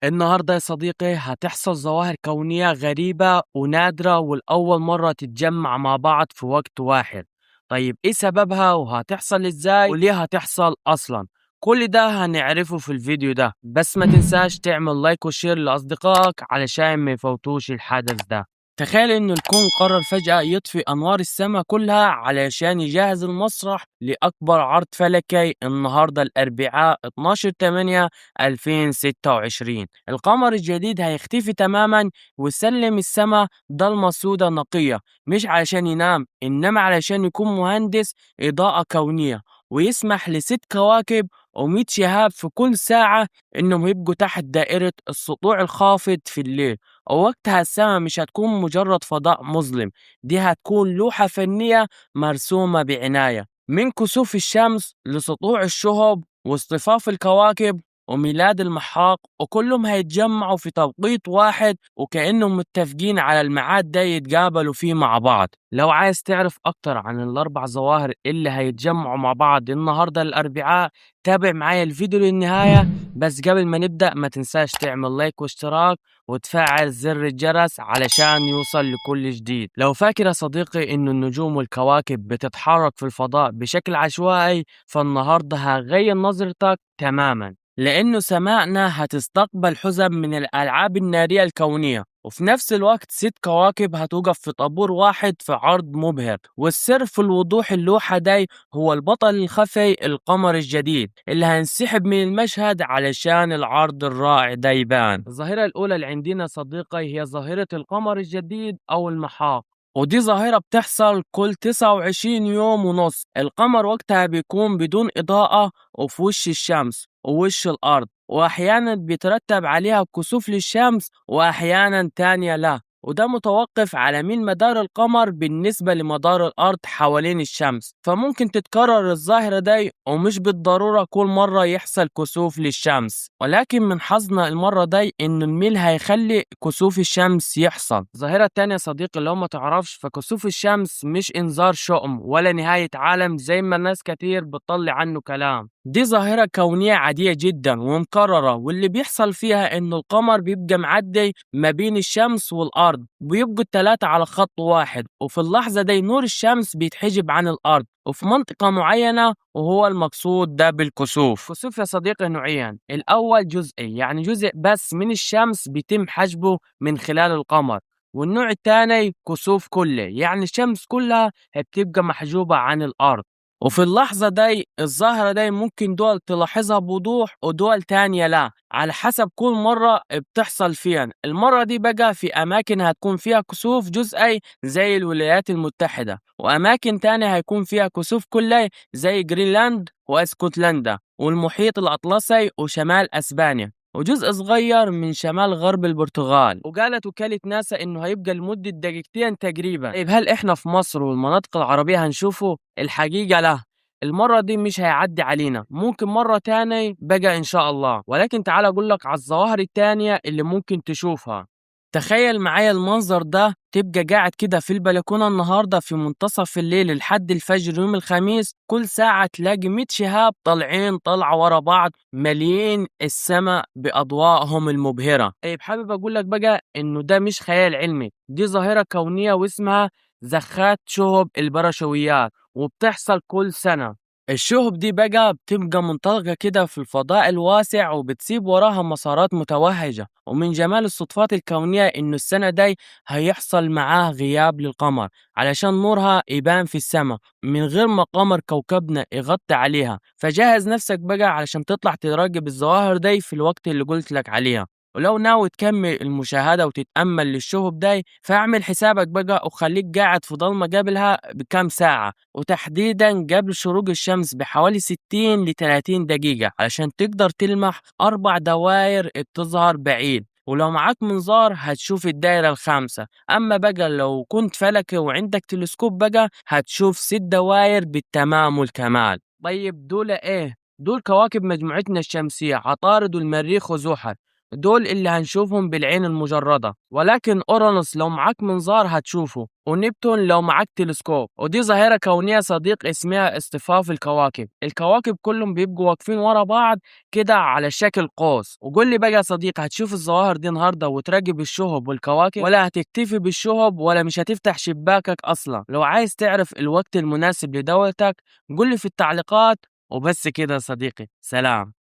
النهاردة يا صديقي هتحصل ظواهر كونية غريبة ونادرة، والأول مرة تتجمع مع بعض في وقت واحد. طيب إيه سببها وهتحصل إزاي وليه هتحصل أصلا؟ كل ده هنعرفه في الفيديو ده، بس ما تنساش تعمل like و share لأصدقائك علشان ما يفوتوش الحدث ده. تخيل إن الكون قرر فجأة يطفي أنوار السماء كلها علشان يجهز المسرح لأكبر عرض فلكي النهاردة الأربعاء 12/8/2026. القمر الجديد هيختفي تماما ويسلم السماء ضلمة سودة نقية، مش علشان ينام، إنما علشان يكون مهندس إضاءة كونية ويسمح ل6 كواكب و100 شهاب في كل ساعة إنهم يبقوا تحت دائرة السطوع الخافض في الليل. ووقتها السماء مش هتكون مجرد فضاء مظلم، دي هتكون لوحة فنية مرسومة بعناية، من كسوف الشمس لسطوع الشهب واصطفاف الكواكب وميلاد المحاق، وكلهم هيتجمعوا في توقيت واحد وكأنهم متفقين على الميعاد ده يتقابلوا فيه مع بعض. لو عايز تعرف أكتر عن الأربع ظواهر اللي هيتجمعوا مع بعض النهاردة الأربعاء، تابع معايا الفيديو للنهاية. بس قبل ما نبدأ ما تنساش تعمل like واشتراك وتفعل زر الجرس علشان يوصل لكل جديد. لو فاكر يا صديقي إن النجوم والكواكب بتتحرك في الفضاء بشكل عشوائي، فالنهاردة هغير نظرتك تماما، لأنه سماءنا هتستقبل حزم من الألعاب النارية الكونية، وفي نفس الوقت 6 كواكب هتوقف في طابور واحد في عرض مبهر. والسر في الوضوح اللوحة دي هو البطل الخفي القمر الجديد اللي هينسحب من المشهد علشان العرض الرائع ده يبان. الظاهرة الأولى اللي عندنا صديقي هي ظاهرة القمر الجديد أو المحاق، ودي ظاهرة بتحصل كل 29 يوم ونص. القمر وقتها بيكون بدون إضاءة وفي وش الشمس ووش الأرض، وأحيانا بيترتب عليها كسوف للشمس وأحيانا تانية لا، وده متوقف على ميل مدار القمر بالنسبة لمدار الأرض حوالين الشمس. فممكن تتكرر الظاهرة دي، ومش بالضرورة كل مرة يحصل كسوف للشمس، ولكن من حظنا المرة دي إن الميل هيخلي كسوف الشمس يحصل. الظاهرة التانية صديقي لو ما تعرفش، فكسوف الشمس مش إنذار شؤم ولا نهاية عالم زي ما الناس كتير بتطلع عنه كلام. دي ظاهرة كونية عادية جدا ومكررة، واللي بيحصل فيها إنه القمر بيبقى معدي ما بين الشمس والأرض، بيبقوا التلاتة على خط واحد، وفي اللحظة دي نور الشمس بيتحجب عن الأرض وفي منطقة معينة، وهو المقصود ده بالكسوف. كسوف يا صديقي نوعين، الأول جزئي، يعني جزء بس من الشمس بيتم حجبه من خلال القمر، والنوع الثاني كسوف كلي، يعني الشمس كلها بتبقى محجوبة عن الأرض. وفي اللحظة دي الظاهرة دي ممكن دول تلاحظها بوضوح ودول تانية لا، على حسب كل مرة بتحصل فيها. المرة دي بقى في أماكن هتكون فيها كسوف جزئي زي الولايات المتحدة، وأماكن تانية هيكون فيها كسوف كلي زي جرينلاند واسكتلندا والمحيط الأطلسي وشمال أسبانيا وجزء صغير من شمال غرب البرتغال. وقالت وكالة ناسا إنه هيبقى لمدة دقيقتين تقريبا. طيب هل إحنا في مصر والمناطق العربية هنشوفه؟ الحقيقة لا، المرة دي مش هيعدي علينا، ممكن مرة تاني بقى إن شاء الله. ولكن تعال أقول لك على الظواهر التانية اللي ممكن تشوفها. تخيل معايا المنظر ده، تبقى قاعد كده في البلكونة النهاردة في منتصف الليل لحد الفجر يوم الخميس، كل ساعة تلاقي 100 شهاب طالعين طلعة ورا بعض مليين السماء بأضوائهم المبهرة. طيب حابب أقول لك بقى إنه ده مش خيال علمي، دي ظاهرة كونية واسمها زخات شهب البرشويات، وبتحصل كل سنة. الشهب دي بقى بتبقى منطلقة كده في الفضاء الواسع وبتسيب وراها مسارات متوهجة. ومن جمال الصدفات الكونية إنه السنة دي هيحصل معاه غياب للقمر علشان نورها يبان في السماء من غير ما قمر كوكبنا يغطي عليها. فجهز نفسك بقى علشان تطلع تراقب الظواهر دي في الوقت اللي قلت لك عليها. ولو ناوي تكمل المشاهدة وتتأمل للشهب دي، فاعمل حسابك بقى وخليك قاعد في ضلمة قبلها بكام ساعة، وتحديدا قبل شروق الشمس بحوالي 60 ل 30 دقيقة علشان تقدر تلمح 4 دوائر بتظهر بعيد، ولو معاك منظار هتشوف الدائرة الخامسة. أما بقى لو كنت فلكي وعندك تلسكوب بقى هتشوف 6 دوائر بالتمام والكمال. طيب دول إيه؟ دول كواكب مجموعتنا الشمسية، عطارد والمريخ وزحل. دول اللي هنشوفهم بالعين المجردة، ولكن أورانوس لو معاك منظار هتشوفه، ونبتون لو معاك تلسكوب. ودي ظاهرة كونية صديق اسمها اصطفاف الكواكب. الكواكب كلهم بيبقوا واقفين ورا بعض كده على شكل قوس. وقول لي بقى يا صديقي، هتشوف الظواهر دي النهارده وتراقب الشهب والكواكب، ولا هتكتفي بالشهب، ولا مش هتفتح شباكك اصلا؟ لو عايز تعرف الوقت المناسب لدولتك قول لي في التعليقات. وبس كده يا صديقي، سلام.